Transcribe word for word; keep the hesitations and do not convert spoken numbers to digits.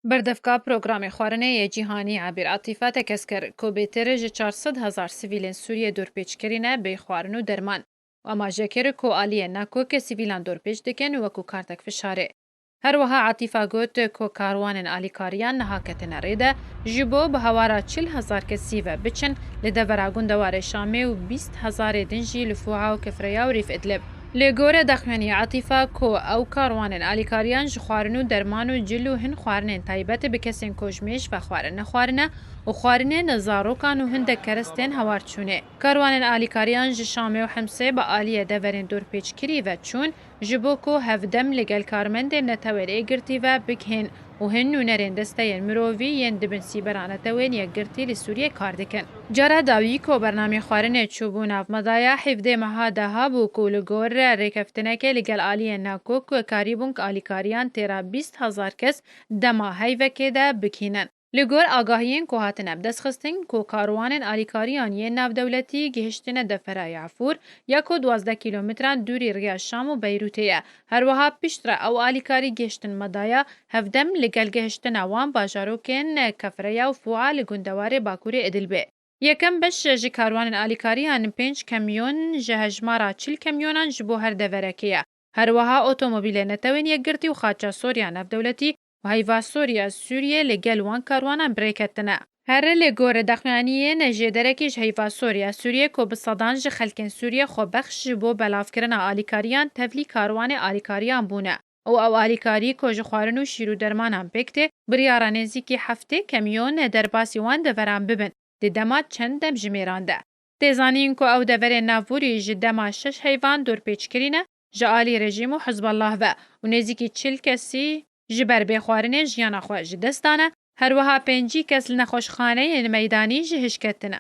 Berdevka programê xwarinê yê cîhanî Ebîr Atîfa tekez kir ku bêtir ji çar sed hezar sivîlên Sûriyê dorpêç kirîne bê xwarin û derman û amaje kir ku aliyên NAKOK sivîlan dorpêç dikin wekû kartek fişarê. Her wiha Atîfa got ku karwanên alîkariyan niha ketine rê de, ji bo bi hawara çil hezar kesî ve biçin, li devera gundewarê Şamê û bîst hezarê din jî li Fûa û Kifreya û Rîf Idlib. Li gore daxuyaniyê Atîfa ku ew karwanên alîkariyan ji xwarin û derman û cil û hin xwarinên taybet bi kesên ku ji mêj ve xwarin nexwarine û xwarinên zarokan û hindek keristên hewar çûnê. Karwanên alîkariyan ji Şamê û Himsê bi aliyê deverên dorpêçkirî ve çûn, ji bo ku hevdem li gel karmendên Netewên Êgirtî ve bigihên û hin nûnerên desteyên mirovî yên di bin sîbera Netewên Yekgirtî li Sûriyê kar dikin. Cara dawî ku bernamê xwarinê çûbû nav me de ya hevdê meha de hebû ku li gor rêkeftinekê li gel aliyên NAKOK karîbûn alîkariyan têra bîst hezar kes dema heyvekê de bigihînin. Li gor agahiyên ku hatine bidestxistin ku karwanên alîkariyan yên navdewletî gihiştine defera Yafûr ya ku duwazdeh kîlometran dûrî riya Şam û Beyrûtê ye. Her wiha piştre ew alîkarî gihiştin Medaya, hevdem li gel gihiştina wan bajarokên Kefreya û Fûa li gundewarê bakurê Idilbê. Yekem beş ji karwanên alîkariyan pênc kemyon ji hejmara çil kemyonan ji bo her deverekê ye. Her wiha otomobîlê Netewên Yekgirtî û Xaça Sor ya Navdewletî û heyva Sor ya Sûriyê li gel wan karwanan bi rê ketine. Here li gore daxuyaniyên jêderekî ji heyva Sor ya Sûriyê ku bi sedan ji xelkên Sûriyê xwebexş ji bo belavkirina alîkariyan tevlî karwanê alîkariyan bûne û ew alîkarî ku ji xwarin û şîr û dermanan pêk tê, biryara nêzîkî heftê kemyon derbasî wan deveran bibin, di dema çend demjimêran de. Tê zanîn ku ew deverên navborî ji dema şeş heyvan dorpêç kirîne ji alî rejîm û Hizballah ve û nêzîkî çil kesî ji ber bêxwarinê jiyana xwe ji dest dane, her wiha pêncî kes li nexweşxaneyên meydanî ji hiş ketine.